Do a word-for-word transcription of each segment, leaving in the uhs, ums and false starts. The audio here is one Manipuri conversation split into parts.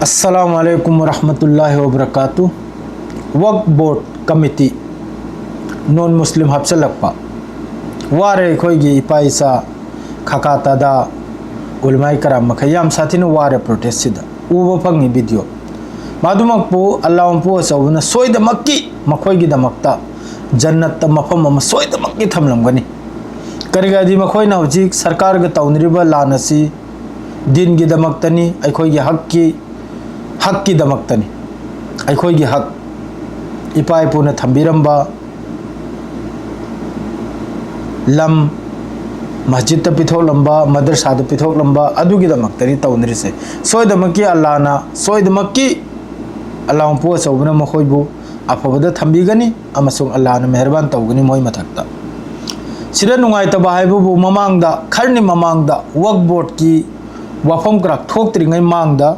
ꯑꯁꯂꯥꯃꯨ ꯑꯂꯥꯏꯀꯨꯝ ꯋꯔꯍꯃꯇꯨꯜꯂꯥꯍꯤ ꯋꯕꯔꯀꯥꯇꯨ꯫ ꯋꯛꯐ ꯕꯣꯔꯗ ꯀꯃꯤꯇꯤ, ꯅꯣꯟ ꯃꯨꯁꯂꯤꯝ ꯍꯥꯞꯆꯤꯜꯂꯛꯄ꯫ ꯋꯥꯔꯦ ꯑꯩꯈꯣꯏꯒꯤ ꯏꯄꯥ ꯏꯆꯥ, ꯈꯥꯀꯥ ꯇꯥꯗꯥ, ꯎꯂꯃꯥꯏ ꯀꯔꯥꯝ ꯃꯈꯩ ꯌꯥꯝ ꯁꯥꯊꯤꯅ ꯋꯥꯔꯦ ꯄ꯭ꯔꯣꯇꯦꯁꯁꯤꯗ꯫ ꯎꯕ ꯐꯪꯉꯤ ꯚꯤꯗꯤꯑꯣ꯫ ꯃꯗꯨꯃꯛꯄꯨ ꯑꯜꯂꯥꯍ ꯃꯄꯨ ꯑꯆꯧꯕꯅ ꯁꯣꯏꯗꯃꯛꯀꯤ ꯃꯈꯣꯏꯒꯤꯗꯃꯛꯇ ꯖꯟꯅꯠꯇ ꯃꯐꯝ ꯑꯃ ꯁꯣꯏꯗꯃꯛꯀꯤ ꯊꯝꯂꯝꯒꯅꯤ꯫ ꯀꯔꯤꯒꯤꯗꯤ ꯃꯈꯣꯏꯅ ꯍꯧꯖꯤꯛ ꯁꯔꯀꯥꯔꯒ ꯇꯧꯅꯔꯤꯕ ꯂꯥꯟ ꯑꯁꯤ ꯗꯤꯟꯒꯤꯗꯃꯛꯇꯅꯤ, ꯑꯩꯈꯣꯏꯒꯤ ꯍꯛꯀꯤ, ꯍꯛꯀꯤꯗꯃꯛꯇꯅꯤ꯫ ꯑꯩꯈꯣꯏꯒꯤ ꯍꯛ, ꯏꯄꯥ ꯏꯄꯨꯅ ꯊꯝꯕꯤꯔꯝꯕ ꯂꯝ, ꯃꯁꯖꯤꯠꯇ ꯄꯤꯊꯣꯛꯂꯝꯕ, ꯃꯗꯔꯁꯥꯗ ꯄꯤꯊꯣꯛꯂꯝꯕ, ꯑꯗꯨꯒꯤꯗꯃꯛꯇꯅꯤ ꯇꯧꯅꯔꯤꯁꯦ꯫ ꯁꯣꯏꯗꯃꯛꯀꯤ ꯑꯜꯂꯥꯅ, ꯁꯣꯏꯗꯃꯛꯀꯤ ꯑꯜꯂꯥ ꯃꯄꯨ ꯑꯆꯧꯕꯅ ꯃꯈꯣꯏꯕꯨ ꯑꯐꯕꯗ ꯊꯝꯕꯤꯒꯅꯤ ꯑꯃꯁꯨꯡ ꯑꯜꯂꯥꯅ ꯃꯦꯍꯔꯕꯥꯟ ꯇꯧꯒꯅꯤ ꯃꯣꯏ ꯃꯊꯛꯇ꯫ ꯁꯤꯗ ꯅꯨꯡꯉꯥꯏꯇꯕ ꯍꯥꯏꯕꯕꯨ, ꯃꯃꯥꯡꯗ, ꯈꯔꯅꯤ ꯃꯃꯥꯡꯗ ꯋꯛꯐ ꯕꯣꯔꯗꯀꯤ ꯋꯥꯐꯝ ꯀꯔꯥꯛ ꯊꯣꯛꯇ꯭ꯔꯤꯉꯩ ꯃꯥꯡꯗ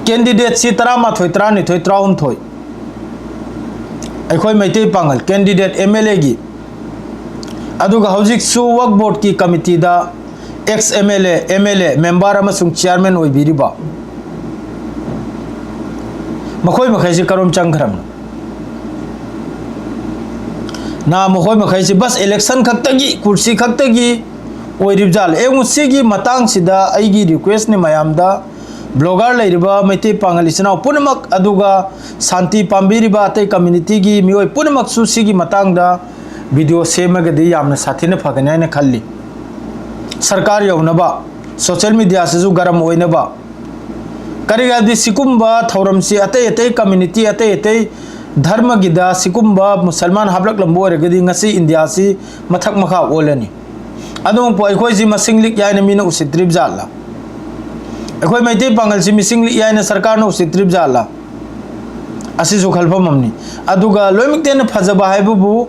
ꯀꯦꯟꯗꯤꯗꯦꯠꯁꯤ ꯇꯔꯥꯃꯥꯊꯣꯏ, ꯇꯔꯥꯅꯤꯊꯣꯏ, ꯇꯔꯥꯍꯨꯝꯗꯣꯏ, ꯑꯩꯈꯣꯏ Meitei Pangal candidate M L ꯑꯦꯒꯤ, ꯑꯗꯨꯒ ꯍꯧꯖꯤꯛꯁꯨ ꯋꯛꯐ ꯕꯣꯔꯗꯀꯤ ꯀꯃꯤꯇꯤꯗ ex M L A, M L A, member ꯑꯃꯁꯨꯡ ꯆꯤꯌꯥꯔꯃꯦꯟ ꯑꯣꯏꯕꯤꯔꯤꯕ ꯃꯈꯣꯏ ꯃꯈꯩꯁꯤ ꯀꯔꯣꯝ ꯆꯪꯈ꯭ꯔꯕꯅꯣ? ꯅꯍꯥ ꯃꯈꯣꯏ ꯃꯈꯩꯁꯤ ꯕꯁ ꯏꯂꯦꯛꯁꯟ ꯈꯛꯇꯒꯤ, ꯀꯨꯔꯁꯤ ꯈꯛꯇꯒꯤ ꯑꯣꯏꯔꯤꯕ ꯖꯥꯠꯂ? ꯑꯦ, ꯁꯤꯒꯤ ꯃꯇꯥꯡꯁꯤꯗ ꯑꯩꯒꯤ ꯔꯤꯀ꯭ꯋꯦꯁꯅꯤ ꯃꯌꯥꯝꯗ, ꯕ꯭ꯂꯣꯒꯔ ꯂꯩꯔꯤꯕ ꯃꯩꯇꯩ ꯄꯥꯉꯜ ꯏꯆꯤꯟ ꯏꯅꯥꯎ ꯄꯨꯝꯅꯃꯛ, ꯑꯗꯨꯒ ꯁꯥꯟꯇꯤ ꯄꯥꯝꯕꯤꯔꯤꯕ ꯑꯇꯩ ꯀꯝꯃ꯭ꯌꯨꯅꯤꯇꯤꯒꯤ ꯃꯤꯑꯣꯏ ꯄꯨꯝꯅꯃꯛꯁꯨ ꯁꯤꯒꯤ ꯃꯇꯥꯡꯗ ꯚꯤꯗꯤꯑꯣ ꯁꯦꯝꯃꯒꯗꯤ ꯌꯥꯝꯅ ꯁꯥꯊꯤꯅ ꯐꯒꯅꯤ ꯍꯥꯏꯅ ꯈꯜꯂꯤ꯫ ꯁꯔꯀꯥꯔ ꯌꯧꯅꯕ, ꯁꯣꯁꯤꯌꯦꯜ ꯃꯤꯗꯤꯌꯥꯁꯤꯁꯨ ꯒꯔꯝ ꯑꯣꯏꯅꯕ꯫ ꯀꯔꯤꯒꯤꯗꯤ ꯁꯤꯒꯨꯝꯕ ꯊꯧꯔꯝꯁꯤ ꯑꯇꯩ ꯑꯇꯩ ꯀꯝꯃ꯭ꯌꯨꯅꯤꯇꯤ, ꯑꯇꯩ ꯑꯇꯩ ꯙꯔꯃꯒꯤꯗ ꯁꯤꯒꯨꯝꯕ ꯃꯨꯁꯜꯃꯥꯟ ꯍꯥꯞꯂꯛꯂꯝꯕ ꯑꯣꯏꯔꯒꯗꯤ ꯉꯁꯤ ꯏꯟꯗꯤꯌꯥꯁꯤ ꯃꯊꯛ ꯃꯈꯥ ꯑꯣꯜꯂꯅꯤ꯫ ꯑꯗꯨꯃꯛꯄꯨ ꯑꯩꯈꯣꯏꯁꯤ ꯃꯁꯤꯡ ꯂꯤꯛ ꯍꯥꯏꯅ ꯃꯤꯅ ꯎꯁꯤꯠꯇ꯭ꯔꯤꯕ ꯖꯥꯠꯂ? ꯑꯩꯈꯣꯏ ꯃꯩꯇꯩ ꯄꯥꯉꯜꯁꯤ ꯃꯤꯁꯤꯡ ꯂꯤꯛ ꯍꯥꯏꯅ ꯁꯔꯀꯥꯔꯅ ꯎꯁꯤꯠꯇ꯭ꯔꯤꯕ ꯖꯥꯠꯂ? ꯑꯁꯤꯁꯨ ꯈꯜꯐꯝ ꯑꯃꯅꯤ꯫ ꯑꯗꯨꯒ ꯂꯣꯏꯅꯃꯛꯇ ꯍꯦꯟꯅ ꯐꯖꯕ ꯍꯥꯏꯕꯕꯨ,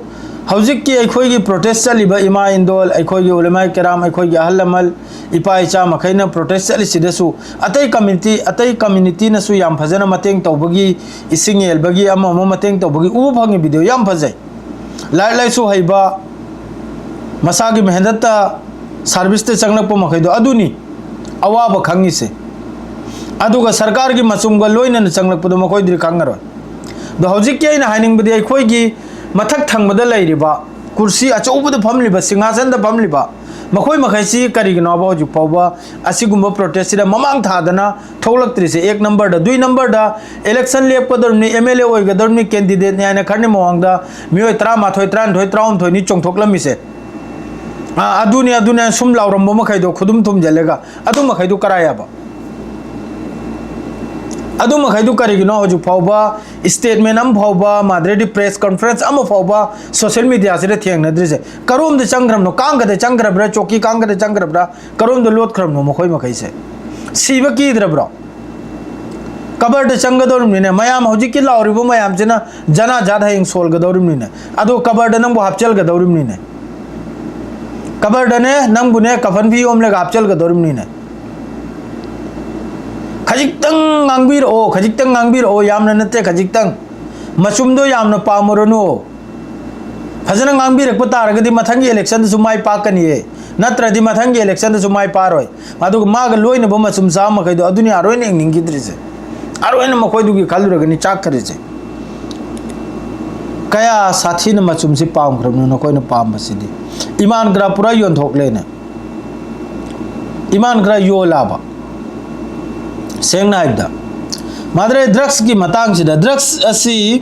ꯍꯧꯖꯤꯛꯀꯤ ꯑꯩꯈꯣꯏꯒꯤ ꯄ꯭ꯔꯣꯇꯦꯁ ꯆꯠꯂꯤꯕ ꯏꯃꯥ ꯏꯟꯗꯣꯜ, ꯑꯩꯈꯣꯏꯒꯤ ꯎꯂꯃꯥꯏ ꯀꯦꯔꯥꯝ, ꯑꯩꯈꯣꯏꯒꯤ ꯑꯍꯜ ꯂꯃꯟ, ꯏꯄꯥ ꯏꯆꯥ ꯃꯈꯩꯅ ꯄ꯭ꯔꯣꯇꯦꯁ ꯆꯠꯂꯤꯁꯤꯗꯁꯨ ꯑꯇꯩ ꯀꯝꯃ꯭ꯌꯨꯅꯤꯇꯤ, ꯑꯇꯩ ꯀꯝꯃ꯭ꯌꯨꯅꯤꯇꯤꯅꯁꯨ ꯌꯥꯝ ꯐꯖꯅ ꯃꯇꯦꯡ ꯇꯧꯕꯒꯤ, ꯏꯁꯤꯡ ꯌꯦꯜꯕꯒꯤ, ꯑꯃ ꯑꯃ ꯃꯇꯦꯡ ꯇꯧꯕꯒꯤ ꯎꯕ ꯐꯪꯉꯤ꯫ ꯚꯤꯗꯤꯑꯣ ꯌꯥꯝ ꯐꯖꯩ꯫ ꯂꯥꯏꯔꯤꯛ ꯂꯥꯏꯁꯨ ꯍꯩꯕ, ꯃꯁꯥꯒꯤ ꯃꯦꯍꯟꯗꯠꯇ ꯁꯥꯔꯚꯤꯁꯇ ꯆꯪꯂꯛꯄ ꯃꯈꯩꯗꯣ ꯑꯗꯨꯅꯤ ꯑꯋꯥꯕ ꯈꯪꯉꯤꯁꯦ꯫ ꯑꯗꯨꯒ ꯁꯔꯀꯥꯔꯒꯤ ꯃꯆꯨꯝꯒ ꯂꯣꯏꯅꯅ ꯆꯪꯂꯛꯄꯗꯣ ꯃꯈꯣꯏꯗꯨꯗꯤ ꯈꯪꯉꯔꯣꯏ꯫ ꯑꯗꯣ ꯍꯧꯖꯤꯛꯀꯤ ꯑꯩꯅ ꯍꯥꯏꯅꯤꯡꯕꯗꯤ, ꯑꯩꯈꯣꯏꯒꯤ ꯃꯊꯛ ꯊꯪꯕꯗ ꯂꯩꯔꯤꯕ, ꯀꯨꯔꯁꯤ ꯑꯆꯧꯕꯗ ꯐꯝꯂꯤꯕ, ꯁꯤꯡꯍꯥꯁꯟꯗ ꯐꯝꯂꯤꯕ ꯃꯈꯣꯏ ꯃꯈꯩꯁꯤ ꯀꯔꯤꯒꯤꯅꯣꯕ ꯍꯧꯖꯤꯛ ꯐꯥꯎꯕ ꯑꯁꯤꯒꯨꯝꯕ ꯄ꯭ꯔꯣꯇꯦꯁꯁꯤꯗ ꯃꯃꯥꯡ ꯊꯥꯗꯅ ꯊꯣꯛꯂꯛꯇ꯭ꯔꯤꯁꯦ? ꯑꯦꯛ ꯅꯝꯕꯔꯗ, ꯗꯨꯏ ꯅꯝꯕꯔꯗ ꯏꯂꯦꯛꯁꯟ ꯂꯦꯞꯀꯗꯧꯔꯤꯕꯅꯤ, ꯑꯦꯝ ꯑꯦꯜ ꯑꯦ ꯑꯣꯏꯒꯗꯧꯔꯤꯕꯅꯤ, ꯀꯦꯟꯗꯤꯗꯦꯠꯅꯤ ꯍꯥꯏꯅ ꯈꯔꯅꯤ ꯃꯃꯥꯡꯗ ꯃꯤꯑꯣꯏ ꯇꯔꯥꯃꯥꯊꯣꯏ, ꯇꯔꯥꯅꯤꯊꯣꯏ, ꯇꯔꯥꯍꯨꯝꯗꯣꯏꯅꯤ ꯆꯣꯡꯊꯣꯛꯂꯝꯃꯤꯁꯦ꯫ ꯑꯥ, ꯑꯗꯨꯅꯤ, ꯑꯗꯨꯅꯤ ꯁꯨꯝ ꯂꯥꯎꯔꯝꯕ ꯃꯈꯩꯗꯣ ꯈꯨꯗꯨꯝ ꯊꯨꯝꯖꯤꯜꯂꯒ, ꯑꯗꯨ ꯃꯈꯩꯗꯨ ꯀꯔꯥꯏ ꯌꯥꯕ? ꯑꯗꯨ ꯃꯈꯩꯗꯨ ꯀꯔꯤꯒꯤꯅꯣ ꯍꯧꯖꯤꯛ ꯐꯥꯎꯕ ꯁ꯭ꯇꯦꯠꯃꯦꯟ ꯑꯃ ꯐꯥꯎꯕ, ꯃꯥꯗ꯭ꯔꯦꯗꯤ ꯄ꯭ꯔꯦꯁ ꯀꯟꯐꯔꯦꯟꯁ ꯑꯃ ꯐꯥꯎꯕ ꯁꯣꯁꯤꯌꯦꯜ ꯃꯤꯗꯤꯌꯥꯁꯤꯗ ꯊꯦꯡꯅꯗ꯭ꯔꯤꯁꯦ? ꯀꯔꯣꯝꯗ ꯆꯪꯈ꯭ꯔꯕꯅꯣ? ꯀꯥꯡꯒꯗ ꯆꯪꯈ꯭ꯔꯕ꯭ꯔꯥ? ꯆꯧꯀꯤ ꯀꯥꯡꯒꯗ ꯆꯪꯈ꯭ꯔꯕ꯭ꯔꯥ? ꯀꯔꯣꯝꯗ ꯂꯣꯠꯈ꯭ꯔꯕꯅꯣ ꯃꯈꯣꯏ ꯃꯈꯩꯁꯦ? ꯁꯤꯕ ꯀꯤꯗ꯭ꯔꯕ꯭ꯔꯣ? ꯀꯕꯔꯗ ꯆꯪꯒꯗꯧꯔꯤꯕꯅꯤꯅꯦ꯫ ꯃꯌꯥꯝ ꯍꯧꯖꯤꯛꯀꯤ ꯂꯥꯎꯔꯤꯕ ꯃꯌꯥꯝꯁꯤꯅ ꯖꯅꯥꯖꯥꯠ ꯍꯌꯦꯡ ꯁꯣꯜꯒꯗꯧꯔꯤꯕꯅꯤꯅꯦ꯫ ꯑꯗꯣ ꯀꯕꯔꯗ ꯅꯪꯕꯨ ꯍꯥꯞꯆꯤꯟꯒꯗꯧꯔꯤꯕꯅꯤꯅꯦ꯫ ꯀꯕꯔꯗꯅꯦ, ꯅꯪꯕꯨꯅꯦ ꯀꯐꯟ ꯐꯤ ꯌꯣꯝꯂꯒ ꯍꯥꯞꯆꯤꯟꯒꯗꯧꯔꯤꯕꯅꯤꯅꯦ꯫ ꯈꯖꯤꯛꯇꯪ ꯉꯥꯡꯕꯤꯔꯛꯑꯣ, ꯈꯖꯤꯛꯇꯪ ꯉꯥꯡꯕꯤꯔꯛꯑꯣ, ꯌꯥꯝꯅ ꯅꯠꯇꯦ, ꯈꯖꯤꯛꯇꯪ꯫ ꯃꯆꯨꯝꯗꯣ ꯌꯥꯝꯅ ꯄꯥꯝꯃꯨꯔꯅꯨ꯫ ꯐꯖꯅ ꯉꯥꯡꯕꯤꯔꯛꯄ ꯇꯥꯔꯒꯗꯤ ꯃꯊꯪꯒꯤ ꯏꯂꯦꯛꯁꯟꯗꯁꯨ ꯃꯥꯏ ꯄꯥꯛꯀꯅꯤꯌꯦ, ꯅꯠꯇ꯭ꯔꯗꯤ ꯃꯊꯪꯒꯤ ꯏꯂꯦꯛꯁꯟꯗꯁꯨ ꯃꯥꯏ ꯄꯥꯛꯑꯔꯣꯏ꯫ ꯑꯗꯨꯒ ꯃꯥꯒ ꯂꯣꯏꯅꯕ ꯃꯆꯨꯝ ꯆꯥꯕ ꯃꯈꯩꯗꯣ, ꯑꯗꯨꯅꯤ ꯑꯔꯣꯏꯅ ꯌꯦꯡꯅꯤꯡꯈꯤꯗ꯭ꯔꯤꯁꯦ꯫ ꯑꯔꯣꯏꯅ ꯃꯈꯣꯏꯗꯨꯒꯤ ꯈꯜꯂꯨꯔꯒꯅꯤ ꯆꯥꯛꯈ꯭ꯔꯤꯁꯦ꯫ ꯀꯌꯥ ꯁꯥꯊꯤꯅ ꯃꯆꯨꯝꯁꯤ ꯄꯥꯝꯈ꯭ꯔꯕꯅꯣ ꯅꯈꯣꯏꯅ ꯄꯥꯝꯕꯁꯤꯗꯤ? ꯏꯃꯥꯟ ꯒ꯭ꯔꯥ ꯄꯨꯔꯥ ꯌꯣꯟꯊꯣꯛꯂꯦꯅꯦ꯫ ꯏꯃꯥꯟ ꯒ꯭ꯔꯥ ꯌꯣꯜꯂꯕ? ꯁꯦꯡꯅ ꯍꯥꯏꯕꯗ, ꯃꯥꯗ꯭ꯔꯦ, ꯗ꯭ꯔꯛꯁꯀꯤ ꯃꯇꯥꯡꯁꯤꯗ, ꯗ꯭ꯔꯛꯁ ꯑꯁꯤ,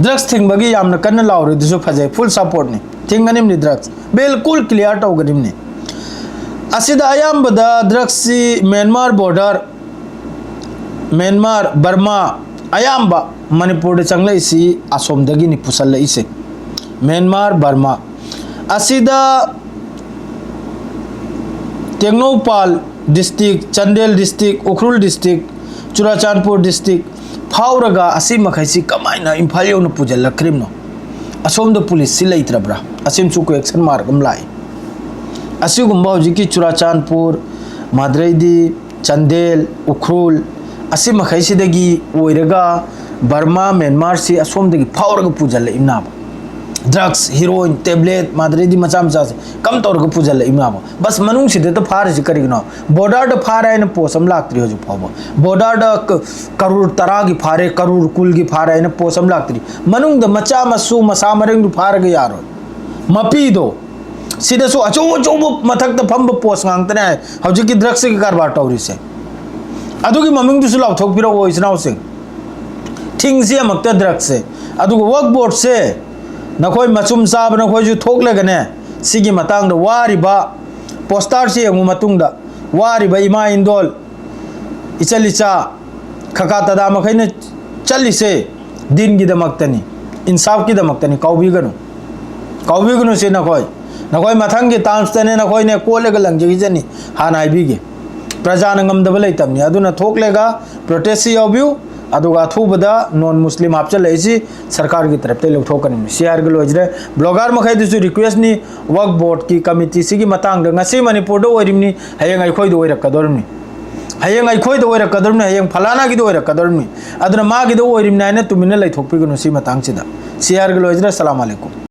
ꯗ꯭ꯔꯛꯁ ꯊꯤꯡꯕꯒꯤ ꯌꯥꯝꯅ ꯀꯟꯅ ꯂꯥꯎꯔꯤꯗꯨꯁꯨ ꯐꯖꯩ, ꯐꯨꯜ ꯁꯞꯄꯣꯔꯠꯅꯤ꯫ ꯊꯤꯡꯒꯅꯤꯝꯅꯤ ꯗ꯭ꯔꯛꯁ, ꯕꯤꯜꯀꯨꯜ ꯀ꯭ꯂꯤꯌꯥꯔ ꯇꯧꯒꯅꯤꯝꯅꯤ꯫ ꯑꯁꯤꯗ ꯑꯌꯥꯝꯕꯗ ꯗ꯭ꯔꯛꯁꯁꯤ ꯃ꯭ꯌꯥꯟꯃꯥꯔ ꯕꯣꯔꯗꯔ, ꯃ꯭ꯌꯥꯟꯃꯥꯔ, ꯕꯔꯃꯥ, ꯑꯌꯥꯝꯕ ꯃꯅꯤꯄꯨꯔꯗ ꯆꯪꯂꯛꯏꯁꯤ ꯑꯁꯣꯝꯗꯒꯤꯅꯤ ꯄꯨꯁꯜꯂꯛꯏꯁꯦ꯫ ꯃ꯭ꯌꯥꯟꯃꯥꯔ, ꯕꯔꯃꯥ꯫ ꯑꯁꯤꯗ Tengnoupal district, Chandel district, Ukhrul district, Churachandpur district ꯐꯥꯎꯔꯒ ꯑꯁꯤ ꯃꯈꯩꯁꯤ ꯀꯃꯥꯏꯅ ꯏꯝꯐꯥꯜ ꯌꯧꯅ ꯄꯨꯁꯤꯜꯂꯛꯈ꯭ꯔꯤꯕꯅꯣ? ꯑꯁꯣꯝꯗ ꯄꯨꯂꯤꯁꯁꯤ ꯂꯩꯇ꯭ꯔꯕ꯭ꯔꯥ? ꯑꯁꯤꯃꯁꯨ ꯀ꯭ꯋꯦꯁꯟ ꯃꯥꯔꯛ ꯑꯃ ꯂꯥꯛꯏ꯫ ꯑꯁꯤꯒꯨꯝꯕ ꯍꯧꯖꯤꯛꯀꯤ ꯆꯨꯔꯥꯆꯥꯟꯄꯨꯔ, ꯃꯥꯗ꯭ꯔꯩꯗꯤ, ꯆꯥꯟꯗꯦꯜ, ꯎꯈ꯭ꯔꯨꯜ, ꯑꯁꯤ ꯃꯈꯩꯁꯤꯗꯒꯤ ꯑꯣꯏꯔꯒ ꯕꯔꯃꯥ, ꯃ꯭ꯌꯥꯟꯃꯥꯔꯁꯤ ꯑꯁꯣꯝꯗꯒꯤ ꯐꯥꯎꯔꯒ ꯄꯨꯁꯤꯜꯂꯛꯏꯕꯅꯦꯕ꯫ ꯗ꯭ꯔꯒꯁ, ꯍꯤꯔꯣꯏꯟ, ꯇꯦꯕ꯭ꯂꯦꯠ, ꯃꯥꯗꯔꯦꯗꯤ ꯃꯆꯥ ꯃꯆꯥꯁꯦ ꯀꯝ ꯇꯧꯔꯒ ꯄꯨꯁꯤꯜꯂꯛꯏ ꯃꯌꯥꯝ? ꯕꯁ ꯃꯅꯨꯡꯁꯤꯗ ꯐꯥꯔꯤꯁꯤ ꯀꯔꯤꯒꯤꯅꯣ? ꯕꯣꯔꯗꯔꯗ ꯐꯥꯔꯦ ꯍꯥꯏꯅ ꯄꯣꯁ ꯑꯃ ꯂꯥꯛꯇ꯭ꯔꯤ ꯍꯧꯖꯤꯛ ꯐꯥꯎꯕ꯫ ꯕꯣꯔꯗꯔꯗ ꯀ- ꯀꯔꯣꯔ ꯇꯔꯥꯒꯤ ꯐꯥꯔꯦ, ꯀꯔꯣꯔ ꯀꯨꯟꯒꯤ ꯐꯥꯔꯦ ꯍꯥꯏꯅ ꯄꯣꯁ ꯑꯃ ꯂꯥꯛꯇ꯭ꯔꯤ꯫ ꯃꯅꯨꯡꯗ ꯃꯆꯥ ꯃꯁꯨ ꯃꯁꯥ ꯃꯔꯦꯡꯗꯨ ꯐꯥꯔꯒ ꯌꯥꯔꯣꯏ꯫ ꯃꯄꯤꯗꯣ ꯁꯤꯗꯁꯨ ꯑꯆꯧ ꯑꯆꯧꯕ ꯃꯊꯛꯇ ꯐꯝꯕ ꯄꯣꯁ ꯉꯥꯛꯇꯅꯦ ꯍꯥꯏ ꯍꯧꯖꯤꯛꯀꯤ ꯗ꯭ꯔꯒꯁꯀꯤ ꯀꯔꯕꯥꯔ ꯇꯧꯔꯤꯁꯦ꯫ ꯑꯗꯨꯒꯤ ꯃꯃꯤꯡꯗꯨꯁꯨ ꯂꯥꯎꯊꯣꯛꯄꯤꯔꯛꯑꯣ ꯏꯆꯤꯟ ꯏꯅꯥꯎꯁꯤꯡ꯫ ꯊꯤꯡꯁꯤ ꯑꯃꯛꯇ ꯗ꯭ꯔꯒꯁꯦ꯫ ꯑꯗꯨꯒ ꯋꯛꯐ ꯕꯣꯔꯗꯁꯦ ꯅꯈꯣꯏ ꯃꯆꯨꯝ ꯆꯥꯕ ꯅꯈꯣꯏꯁꯨ ꯊꯣꯛꯂꯒꯅꯦ, ꯁꯤꯒꯤ ꯃꯇꯥꯡꯗ ꯋꯥꯔꯤꯕ ꯄꯣꯁꯇꯔꯁꯤ ꯌꯦꯡꯉꯨ ꯃꯇꯨꯡꯗ, ꯋꯥꯔꯤꯕ ꯏꯃꯥ ꯏꯟꯗꯣꯜ, ꯏꯆꯜ ꯏꯆꯥ, ꯈꯀꯥ ꯇꯗꯥ ꯃꯈꯩꯅ ꯆꯠꯂꯤꯁꯦ ꯗꯤꯟꯒꯤꯗꯃꯛꯇꯅꯤ, ꯏꯟꯁꯥꯐꯀꯤꯗꯃꯛꯇꯅꯤ꯫ ꯀꯥꯎꯕꯤꯒꯅꯨ, ꯀꯥꯎꯕꯤꯒꯅꯨ꯫ ꯁꯤ ꯅꯈꯣꯏ, ꯅꯈꯣꯏ ꯃꯊꯪꯒꯤ ꯇꯥꯝꯁꯇꯅꯦ ꯅꯈꯣꯏꯅꯦ ꯀꯣꯠꯂꯒ ꯂꯪꯖꯈꯤꯖꯅꯤ꯫ ꯍꯥꯟꯅ ꯍꯥꯏꯕꯤꯒꯦ, ꯄ꯭ꯔꯖꯥꯅ ꯉꯝꯗꯕ ꯂꯩꯇꯕꯅꯤ꯫ ꯑꯗꯨꯅ ꯊꯣꯛꯂꯒ ꯄ꯭ꯔꯣꯇꯦꯁꯁꯤ ꯌꯥꯎꯕꯤꯌꯨ, ꯑꯗꯨꯒ ꯑꯊꯨꯕꯗ ꯅꯣꯟ ꯃꯨꯁꯂꯤꯝ ꯍꯥꯞꯆꯤꯜꯂꯛꯏꯁꯤ ꯁꯔꯀꯥꯔꯒꯤ ꯇꯔꯞꯇ ꯂꯧꯊꯣꯛꯀꯅꯤ꯫ ꯁꯤ ꯍꯥꯏꯔꯒ ꯂꯣꯏꯖꯔꯦ꯫ ꯕ꯭ꯂꯣꯒꯔ ꯃꯈꯩꯗꯁꯨ ꯔꯤꯀ꯭ꯋꯦꯁꯅꯤ, ꯋꯛꯐ ꯕꯣꯔꯗꯀꯤ ꯀꯃꯤꯇꯤꯁꯤꯒꯤ ꯃꯇꯥꯡꯗ ꯉꯁꯤ ꯃꯅꯤꯄꯨꯔꯗ ꯑꯣꯏꯔꯤꯕꯅꯤ, ꯍꯌꯦꯡ ꯑꯩꯈꯣꯏꯗ ꯑꯣꯏꯔꯛꯀꯗꯧꯔꯤꯕꯅꯤ, ꯍꯌꯦꯡ ꯑꯩꯈꯣꯏꯗ ꯑꯣꯏꯔꯛꯀꯗꯧꯔꯤꯕꯅꯤ, ꯍꯌꯦꯡ ꯐꯂꯥꯅꯥꯒꯤꯗ ꯑꯣꯏꯔꯛꯀꯗꯧꯔꯤꯕꯅꯤ꯫ ꯑꯗꯨꯅ ꯃꯥꯒꯤꯗ ꯑꯣꯏꯔꯤꯕꯅꯤ ꯍꯥꯏꯅ ꯇꯨꯃꯤꯟꯅ ꯂꯩꯊꯣꯛꯄꯤꯒꯅꯨ ꯁꯤ ꯃꯇꯥꯡꯁꯤꯗ꯫ ꯁꯤ ꯍꯥꯏꯔꯒ ꯂꯣꯏꯖꯔꯦ꯫ ꯑꯁꯂꯥꯃꯨ ꯑꯂꯩꯀꯨꯝ꯫